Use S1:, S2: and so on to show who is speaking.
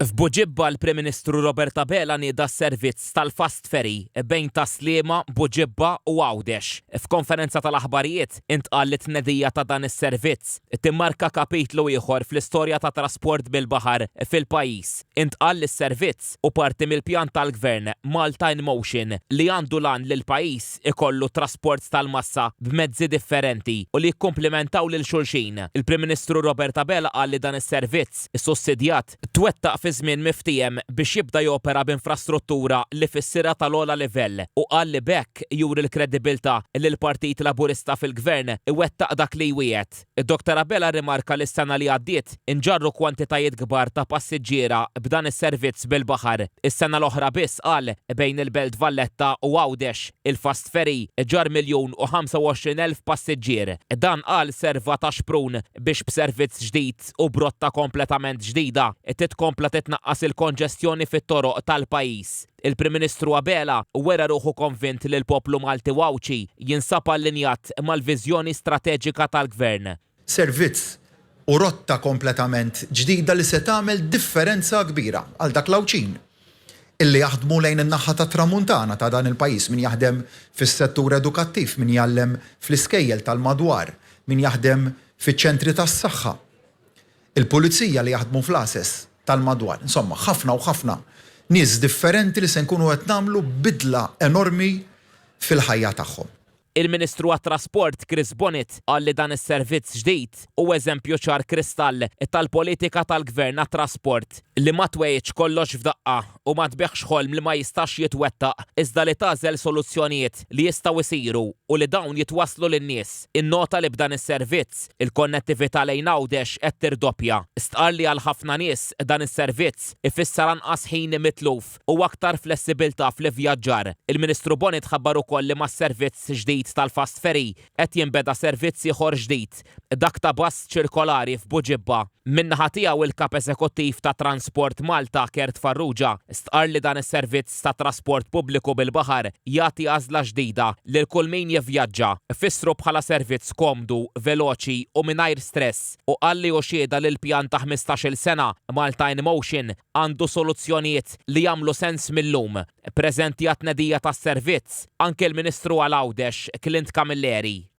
S1: F'Buġibba l-Prim Ministru Robert Abela nieda s-servizz tal-fast ferry bejn Tas-Sliema, Buġibba u Għawdex. F'konferenza tal-aħbarijiet intqal li t-tnedija ta' dan is-servizz timmarka kapitlu ieħor fl-istorja tat-trasport bil-baħar fil-pajjiż. Intqal li s-servizz hu parti mill-pjan tal-Gvern Malta in Motion li għandu l-għan li l-pajjiż ikollu trasport tal-massa b'mezzi differenti u li jikkumplimentaw lil xulxin. Il-Prim Ministru Robert Abela qal li dan is-servizz issussidjat twettaq fi żmien miftiehem biex jibda jopera b'infrastruttura li fissirha tal-ogħla livell u qal li b'hekk juri l-kredibilità li l-Partit Laburista fil-Gvern iwettaq dak li jwiegħed. Dottor Abela rrimarka li s-sena li għaddiet inġarru kwantitajiet kbar ta' passiġġiera b'dan is-servizz bil-baħar. Is-sena l-oħra biss, qal, bejn il-Belt Valletta u Għawdex, il-fast ferry ġarr 1,025,000 passiġġier. Dan, qal, serva ta' xprun biex b'servizz ġdid u b'rotta kompletament ġdida titkompla titnaqqas il-konġestjoni fit-toroq tal-pajjiż. Il-Prim Ministru Abela wera ruħu konvint li l-poplu Malti u Għawdxi jinsab allinjat mal-viżjoni strateġika tal-Gvern.
S2: Servizz u rotta kompletament ġdida li se tagħmel differenza kbira għal dak l-Għawdxin illi jaħdmu lejn in-naħa tat-Tramuntana ta' dan il-pajjiż, min jaħdem fis-settur edukattiv, min jgħallem fl-iskejjel tal-madwar, min jaħdem fiċ-ċentri tas-saħħa, il-pulizija li jaħdmu fl-għases tal-madwar. Insomma, ħafna u ħafna nies differenti li se nkunu qed nagħmlu bidla enormi fil-ħajja tagħhom.
S1: Il-Ministru għat-Trasport Chris Bonett qal li dan is-servizz ġdid hu eżempju ċar kristall tal-politika tal-Gvern għat-trasport li ma twegħidx kollox f'daqqa u ma tbigħx ħolm li ma jistax jitwettaq iżda li tagħżel soluzzjonijiet li jistgħu jsiru u li dawn jitwasslu lin-nies. Innota li b'dan is-servizz, il-konnettività lejn Għawdex qed tirdoppja. Stqarr li għal ħafna nies dan is-servizz ifisser anqas ħin mitluf u aktar flessibilità fl-ivvjaġġar. Il-Ministru Bonett ħabbar ukoll li mas-servizz ġdid tal-fast ferry qed jinbeda servizz ieħor ġdid, dak ta' bus ċirkolari f'Buġibba. Min-naħa tiegħu il-Kap Eżekuttiv ta' Transport Malta, Kurt Farrugia, stqarr li dan is-servizz ta' trasport pubbliku bil-baħar jagħti għażla ġdida lil kull min jivvjaġġa. Fissru bħala servizz komdu, veloċi u mingħajr stress u qal li hu xhieda li l-pjan ta' 15-il sena, Malta in Motion, għandu soluzzjonijiet li jagħmlu sens mil-lum. Preżenti għat-tnedija tas-servizz anke l-Ministru għal Għawdex, Clint Camilleri.